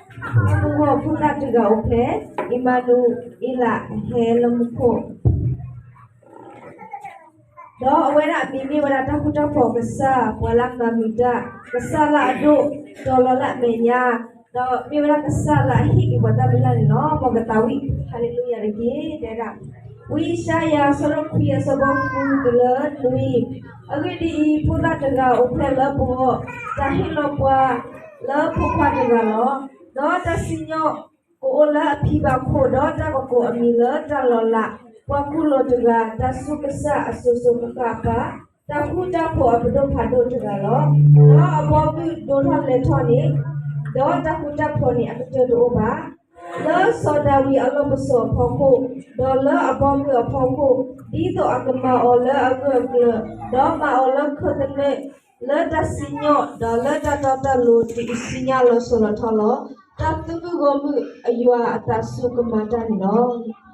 မုၢ်ဂီၢ်ဖိသၣ်တဂၤအိၣ်ဖျဲၣ်, အံၣ်မၤနူၤအ့လးဟဲလၢမူခိၣ်, ဒီးအဝဲဒၣ်အမံၤမ့ၢ်ဝဲဒၣ်တၢ်ဃူတၢ်ဖိးကစၢ်, ပှၤလၢအမၤမုာ်တၢ်, ကစၢ်လၢအဒိၣ်တီလီၤလၢအမဲာ်ညါ, ဒီးမ့ၢ်ဝဲဒၣ်ကစၢ်လၢအဟ့ၣ်က့ၤပှၤတၢ်ဘျုးတၢ်ဖှိၣ်န့ၣ်လီၤ. မ်ကသးဝံၣ် ဟါလ့လူယၤတက့ၢ်. တဲဒၣ်, ဝံယၡါယၤ အဆၢဒိၣ်ခွံ အဆၢဖိဃုတုၤလၢနွံ, အဂ့ၢ်ဒ်အံၤ, ဖိသၣ်တဂၤအိၣ်ဖျဲၣ်လၢပဂီၢ်, တၢ်ဟ့ၣ်လီၤပှၤလၢဖိခွါတဂၤလီၤ. ဒီးတၢ်စံၣ်ညီၣ်ကအိၣ်လၢအဖံဘၣ်ခိၣ်, ဒီးတၢ်ကကိးအမံၤလၢတၢ်လီၤလး, ပှၤကူၣ်လိာ်တဂၤ, တၢ်ဆူကစၢ်အစိၤစိၤဃၣ်ဃၣ်အပၢ်, တၢ်ဃူတၢ်ဖိးအပဒိၣ်ဖးဒိၣ်တဂၤလီၤ. ဒီးအဘီမုၢ်ဒိၣ်ထီၣ်လဲၤထီၣ်န့ၣ်, ဒီးတၢ်ဃူတၢ်ဖိးန့ၣ်အကတၢၢ်တအိၣ်ဘၣ်. လၢစီၤဒၤဝံးအလီၢ်ပစိာ်အဖီခိၣ်, ဒီးလၢအဘီမုၢ်အဖီခိၣ်, ဒ်သိးအကမၤအီၤလၢအဂၢၢ်အကျၢၤ, ဒီးမၤအီၤလၢခၢၣ်သနၢၣ်, လၢတၢ်စံၣ်ညီၣ်, ဒီးလၢတၢ်တီတၢ်လိၤတုၤအံၤဆူညါလီၤစိၤလီၤထီလီၤ. တၢ်သူၣ်မုၢ်ဂီၢ်မုၢ်အယွၤအသးဆူကမၤတၢ်န့ၣ်လီၤ.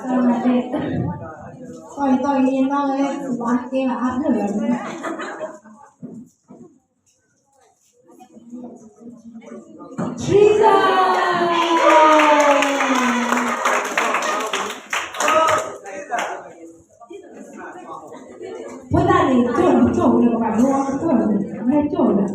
သးမၤဒဲး, တီၢ်အံၤတီၢ်အံၤနီၢ်ဝဲ ဝါကဲလီၤအါဖျၢၣ်လီၤ. Jesus! ဖိသၣ်န့ၣ် ကၠိၣ်လီၤကၠိၣ်လီၤ ကဘၣ်ဒိကၠိၣ်လီၤ မ့ၢ်ကၠိၣ်လီၤ.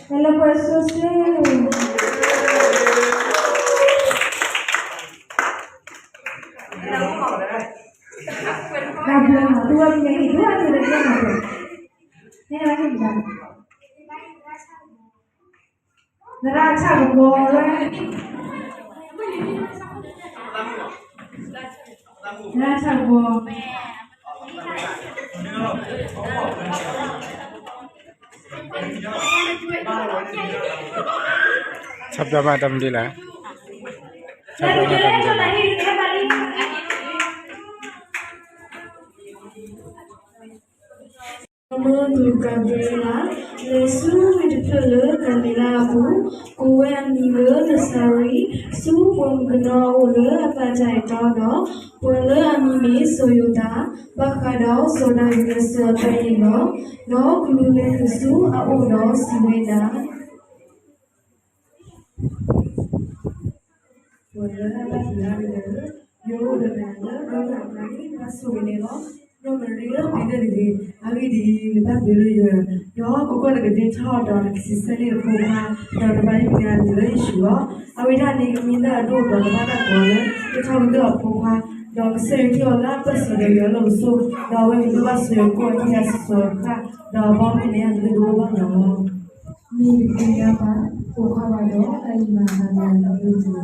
ဟဲလၢပှဲၤစိၤစိၤ, တၢ်ဘျုးမး သုဝဲမ့ၢ်အံၤ သုဝဲမ့ၢ်တၢ်ဘျုးမး, ဟဲလၢဟဲမး သရၣ်ဆၣ်ကပီၤဝဲ, သရၣ်ဆၣ်ကပီၤ. ဆၣ်ဘျါမးတၢ်မနုၤလဲၣ်, ဆၣ်ဘျါမးတၢ်မနုၤလဲၣ်. မၢ်သူၣ်ကၤဘြံၤလး လဲၤဆူဝ့ၢ်တဖျၢၣ်လၢကၤလံၤလါအပူၤ, ကိးဝဲအမံၤလၢနစၤရံ, ဆူပှၤမုၣ်ကနီၤအအိၣ်လၢအပာ်တၢ်အဲၣ်တီဒီး, ပှၤလၢအမံၤမ့ၢ်စီၤယိၤသး, ဘၣ်ဃးဒီးစီၤဒၤဝံးအစၢၤအသွဲၣ်န့ၣ်လီၤ. ဒီးကလူးလဲၤနုာ်ဆူအအိၣ်ဒီးစံးဝဲဒၣ် ပှၤလၢအဘၣ်သ့ၣ်ညါလၢ ယွၤအိၣ်ဒီးနၤလၢအကျါန့ၣ် နဘၣ်ဆိၣ်ဂ့ၤန့ၣ်လီၤ. ဒီးမၤရံဧၢ ပျံၤတၢ်တဂ့ၤ, အဂ့ၢ်ဒ်အံၤ နဘၣ်ပှဲၤလၢယွၤ, ဒီးကကွၢ်လၢကဒ့ထီၣ်ဒီးနကဆံးစၢ်န့ၢ်နဖိခွါ, ဒီးနဘၣ်ဟ့ၣ်ပှၤကညီအမံၤလၢယ့ၣ်ၡူးလီၤ. အဝဲဒၣ်န့ၣ် ကမံလၢအဒိၣ်ဒီးကဘၣ်တၢ်ကိးလၢ ကထီၣ်ကတၢၢ်အဖိခွါ, ဒီးကစၢ်ယွၤဟ့ၣ်အီၤလၢအပၢၢ်စၢၤဒီးယွၤလီၢ်ပစိာ်, ဒီးအဝဲန့ၣ်မ့ၢ်ဘၣ်စီၤယိၤကိၣ်အဟံၣ်အစၢၤအဃၣ်, ဒီးအဘီအမုၢ်န့ၣ်အကလုၢ်တအိၣ်ဘၣ်လီၤ. မ့ၢ်တသ့ၣ်ညါဘၣ်, ပိာ်ခွါဘၣ်ဒီးအအံၤမၤအသးလၢအဘျုးတက့ၢ်.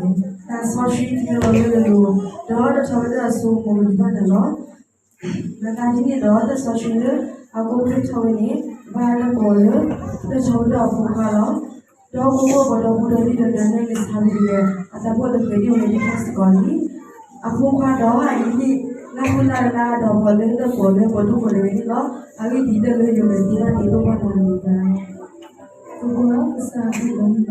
တၢ်စီဆှံတ့လီၤလၢနလိၤ, ဒီးတၢ်ထီကတၢၢ်အစိကမီၤကဒံးဘၣ်နၤလီၤ. လၢတၢ်ဒ်န့ၣ်ဒီး တၢ်စီဆှံလၢအကိးဖျါထီၣ်ဝဲန့ၣ် ဘၣ်တၢ်ကိးလၢ တၢ်ထီကတၢၢ်အဖိခွါလီၤ. ဒီးကအိၣ်ဘၣ်ပှၤဒီပုၢ်ဒီဝဲၢ်ဒီးနၤန့ၣ် လၢဆါဝံၤဒီး အတၢ်ဘၣ်တဖၣ်ဒ်အဝဲန့ၣ်တၢ်စ့ၢ်ကီးန့ၣ် အဖိခွါဒီးအအံၤန့ၣ် လၢဟိလၢအလါဒီးပှၤလၢတၢ်ကိးလၢပှၤဒိၣ်ပှၤလဲၢ်ဝဲန့ၣ်လီၤ. အဂ့ၢ်ဒ်အံၤ, တၢ်လၢယွၤမၤသ့ဘၣ်န့ၣ် ဒိၣ်ဘၣ်နၤန့ၣ်တက့ၢ်. ကကွၢ်ကစၢ်အကလုၢ်ဒီးမုၢ်လီၤ,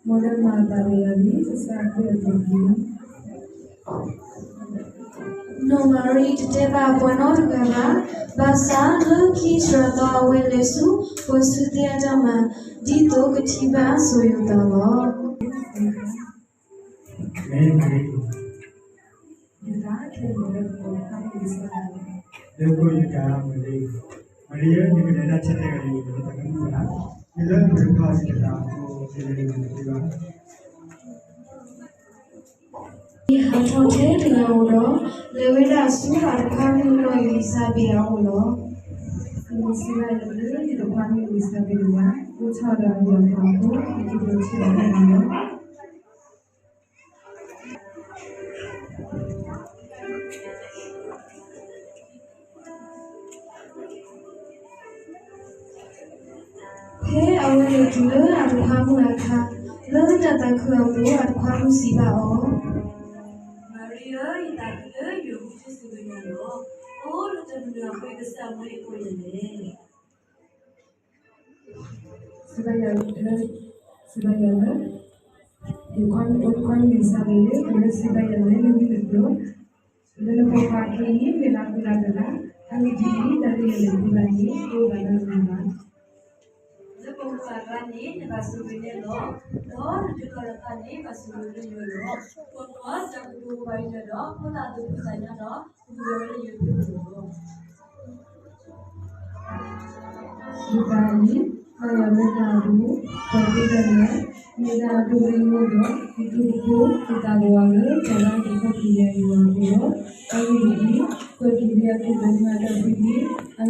မ်လၢမၤအသးဝဲလၢအဂ့ၤ ကစၢ်အကလုၢ်အသိးတက့ၢ်. နီၢ်မၤရံတတဲဘၣ်ပှၤနီတဂၤဘၣ်, ဘၣ်ဆၣ်လၢခံစှၤသီအဝဲလဲၤဆူ ပှၤဆူးသ့အတၢ်မၤ, ဒ်သိးကထံၣ်ဘၣ်စီၤယိၤသးလီၤ. မ့ၢ်မၤရံ, ယသးခဲလၢာ်လၢပကီၢ်ခါန့ၣ်ကစၢ်ယွၤ, လၢပကီၢ်ယူဒၤအမုၢ်လံ, မၤရံဧၢ, နကလဲၤဒၣ်ထဲတဂၤန့ၣ် ယတသးကမုာ်ဘၣ်, မ့ၢ်လၢနတခွါစံးတသးအဃိ ယလဲၤတဂၤန့ၣ်တသ့ဘၣ်. ဟးထီၣ်ထဲတဂၤဧိၤဒီး လဲၤဝဲဒၣ်ဆူအတခွါမုၣ်နီၢ်အ့လံၤစဘ့းအအိၣ်လီၤ. အဝဲစံးဘၣ်အီၤလၢ ယတခွါမုၣ်အ့လံၤစဘ့းတဂၤ အိၣ်ထီၣ်ဒီးအဘျုးအဖှိၣ်အဃိ ယကဒိးထံၣ်ဘၣ်နၤလီၤ. ဖဲအဝဲလဲၤတုၤလၢအတခွါမုၣ်အခါ, လၢတၢ်သးခုအပူၤ အတခွါမုၣ်စံးဘၣ်အီၤ, မၤရံဧၢ, ယသးခုလၢယွၤအမူထူစူၤလၢနၤလီၤ. အိၣ်လၢတၢ်မနုၤအဃိ ကစၢ်အမူအံၤကိးယၤလဲၣ်. စံးဘၣ်ယၤလၢ, စံးဘၣ်ယၤလၢ, ယခွါမုၣ်အ့လံၤစဘ့းဧၢ, လၢစံးဘၣ်ယၤလၢနမံၤနကျိာ်, လၢနဖိခွါခံအံၤ မ့ၢ်လါဃုလါတလါ, အဂ့ၢ်ဒ်အံၤ, တၢ်လၢယလဲၤတုၤဘၣ်န့ၣ် တအိၣ်ဘၣ်လၢနဂီၢ်ဘၣ်. လၢပှၤဂၤအကျါန့ၣ် နဘၣ်ဆိၣ်ဂ့ၤန့ၣ်လီၤ. ဒီးနဒုးလီၤနသးန့ၣ် ဘၣ်ဆိၣ်ဂ့ၤလၢယွၤလီၤ. ပှၤကိးအီၤ စံးဘျုးဘၣ်ယွၤဒီး ဖိသၣ်ဒိၣ်ဖိသၣ်ညါဒီး ကပူၤလီၤလၢယွၤအပူၤလီၤ. ယသးအံၤ ပၢ်ယွၤလၢတၢ်အပူၤ, ပှၤသ့ဒၣ်လဲာ်, မ့ၢ်ဒၣ်အဒိၣ်လၢယဂီၢ်ဒီး ယက့ၤကပိၤ ယသးကဝးလၢ တၢ်လၢအကထီၣ်က့ၤယၤယွၤအပူၤလီၤ. အဂ့ၢ်ဒ်အံၤ, ကွၢ်က့ၤလံအက့ၢ်ပှၤကညီအတၢ်ဖံးတၢ်မၤ, အဂ့ၢ်ဒ်အံၤ,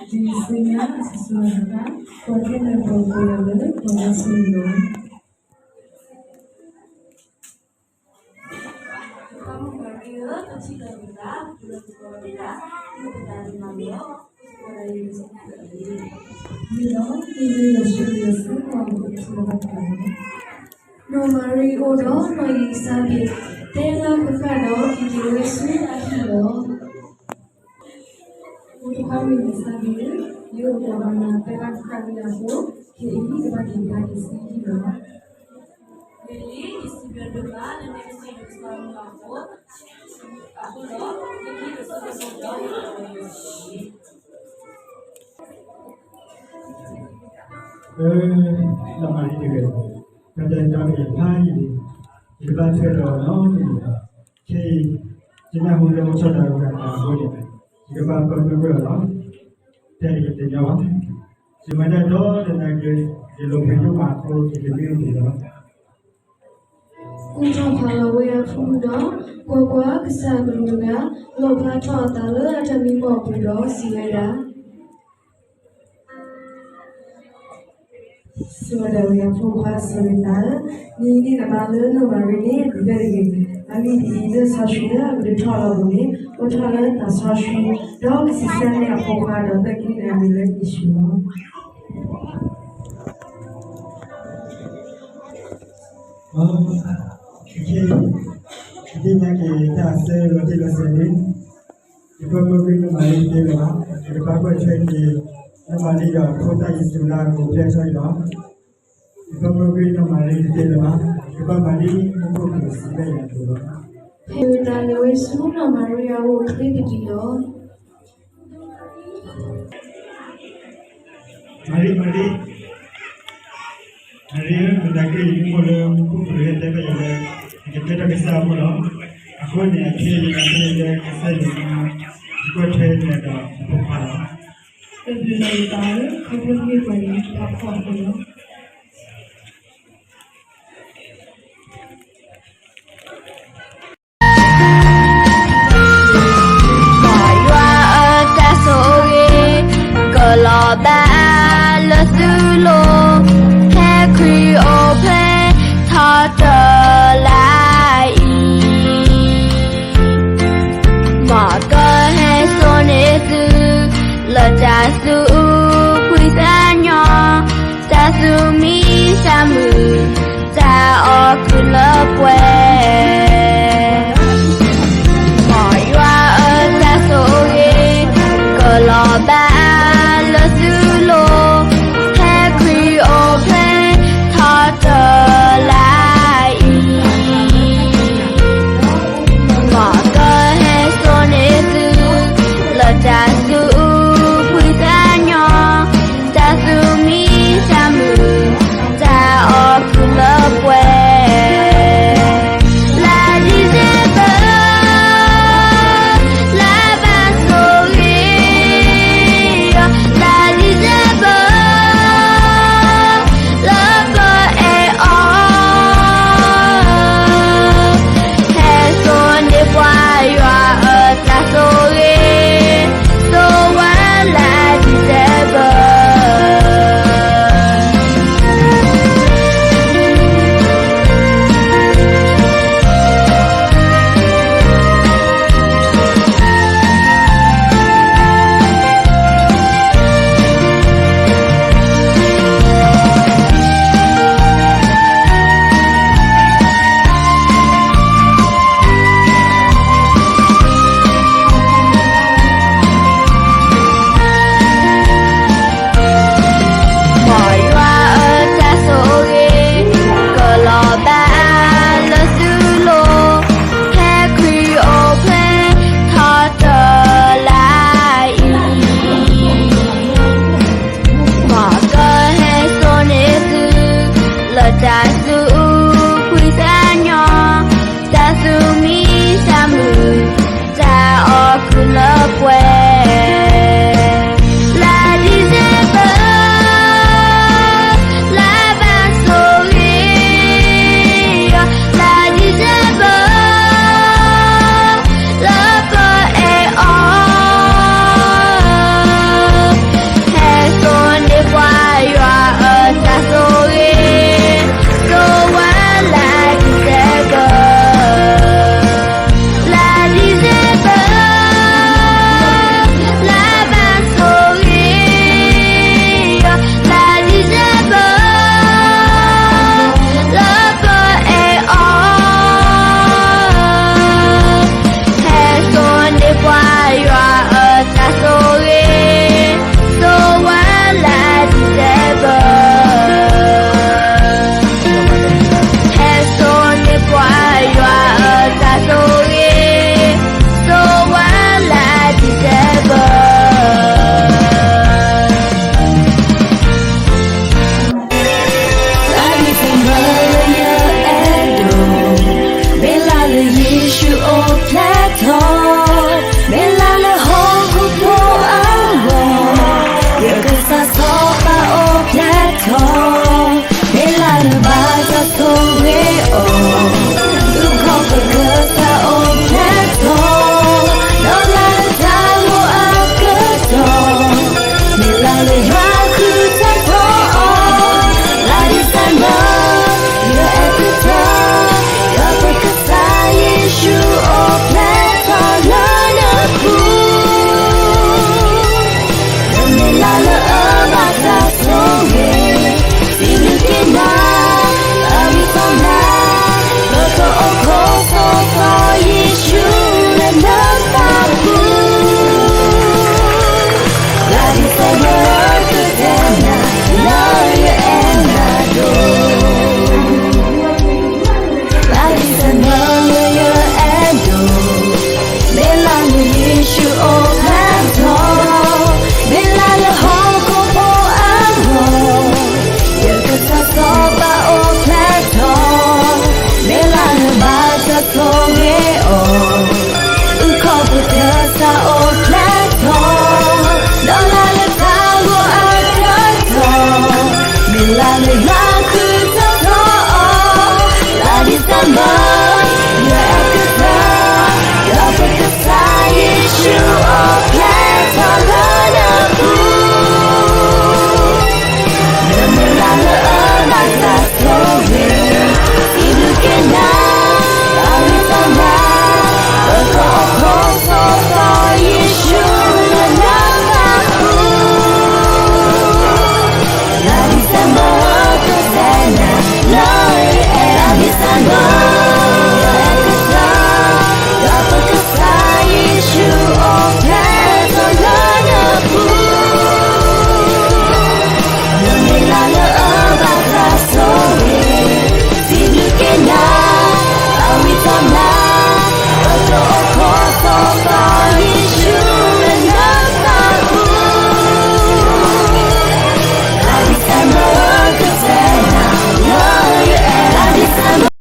တုၤဆူညါအစိၤစိၤအဃၣ်ဃၣ်, ပှၤကဲနၤပှၤကိးယၤလၢ ပှၤလၢဆိၣ်ဂ့ၤလီၤ. ပထံၣ်လိာ်ပသး ပလီၢ်ပသး ပသးတမၤလီၤ ပသကိးတၢ်ယံၤတစံးတၢ်အံၤ မ့ၢ်လီၤ မ့ၢ်လၢယွၤဆိၣ်ဂ့ၤယွၤဆိၣ်ဂ့ၤ ပထံၣ်လိာ်ပသး နီၢ်မၤရံအိၣ်ဒီးနီၢ်အံၤလံၤစါဘ့း တဲလၢပဃၢ်ဒီးက့ၤက့ၤဝဲဆူအဟံၣ်လီၤ. အိၣ်တခါမ့ၢ်လံၤစါဘ့းဧၢ, ယအိၣ်ဒီးမၤနၤတဲလၢပဃၢ်လံအဃိ, ခဲအံၤယဘၣ်က့ၤကဒါက့ၤဆူဟံၣ်လီၤ. မ့ၢ်လံ, ယစံးဘျုးဒိၣ်မးလၢနကစံးဘျုးကစၢ်မုၢ်လၢ်အဃိ, အဃိဒီး ယကဟံးက့ၤဆူကစၢ်ဒီးယကပၢၤယွၤတက့ၢ်. လၢမၤရံတဂ့ၤ, ပတဲဒီးယဖးယံာ်လံ, ယကဘၣ်ထွဲဒီးအီၤနီတမံၤဘၣ်. ခဲအံၤ ယနၢ်ဟူလၢအိၣ်ဆီၣ်တၢ်အဂၤတၢ်အဃိန့ၣ်, ယကဘၣ်ပၢမုၢ်ကွၢ်အီၤလီၤ. တဲတကတဲာ်ညီဘၣ်. ယမၤတၢ်ဒီတနၤက့ၤ, ယလိာ်ဖဲဒိၣ်မးအဃိ ယတမ့ၢ်အိၣ်ဘှံးလီၤ. ကူၣ်ထီၣ်ဖးလီၤဝဲအဖုဒီး, ကွၢ်ကွၢ်, ကစၢ်အကလူးတဂၤ လီၣ်ဖျါထီၣ်အသးလၢအတၢ်မံမီၢ်အပူၤဒီးစံးဝဲဒၣ် စံးဝဲဒၣ်ဝဲအဖိခွါစီၤယိၤသးဧၢ, မ့ၢ်န့ၢ်နဘါလၢနီၢ်မၤရံန့ၣ် ဒုးဖျၢၣ်တဂ့ၤ. အဂ့ၢ်ဒ်အံၤ, လၢစီဆှံလၢအကဒုးထီၣ်လီၤအပူၤန့ၣ် အိၣ်ထီၣ်လၢသးစီဆှံ, ဒီးကစံးဆၢန့ၢ်အဖိခွါဒီးသၢကဒံၣ်န့ၣ်အမံၤလၢယ့ၣ်ၡူးလီၤ. ယသ့ၣ်ညါက့ၤတၢ်အဆၢလီၤတံၢ်လီၤဆဲးန့ၣ်, ယပၢမုၢ်ကွၢ်နီၢ်မၤရံတသ့လၢၤဘၣ်. ယကဘၣ်ကွၢ်ထွဲက့ၤ နီၢ်မၤရံဒီးဖိသၣ်ယ့ၣ်ၡူးလၢအကအိၣ်ဖျဲၣ်ထီၣ်အံၤလီၤ. ယပၢမုၢ်ကွၢ်နီၢ်မၤရံတသ့လၢၤဘၣ်. ယကဘၣ်မၤဒ်မူခိၣ်ကစံးဘၣ်ယၤအသိးလီၤ. ဖဲတၢ်လဲၤဝဲဆူနီၢ်မၤရံအအိၣ်ချ့သဒံးလီၤ. မၤရံ, မၤရံ, မၤရံဧၢ, မတၤက့ၤယမူခိၣ်လၢမူခိၣ်ကရၢဟဲတဲဘၣ်ယၤလၢ ယကတဲထီၣ်ကစၢ်အမူလီၤ. အဃိန့ၣ် အခဲအံၤ ယကတဲလၢကစၢ်ယွၤမူ, ယကွၢ်ထွဲန့ၢ်ဒီးယဖိခွါလီၤ. တၢ်ဘျုးလီၤယသးဧၢ, ခီဖျိမ့ၢ်ပှၤန့ၣ် တဘၣ်ဖှီၣ်အဃိလီၤ.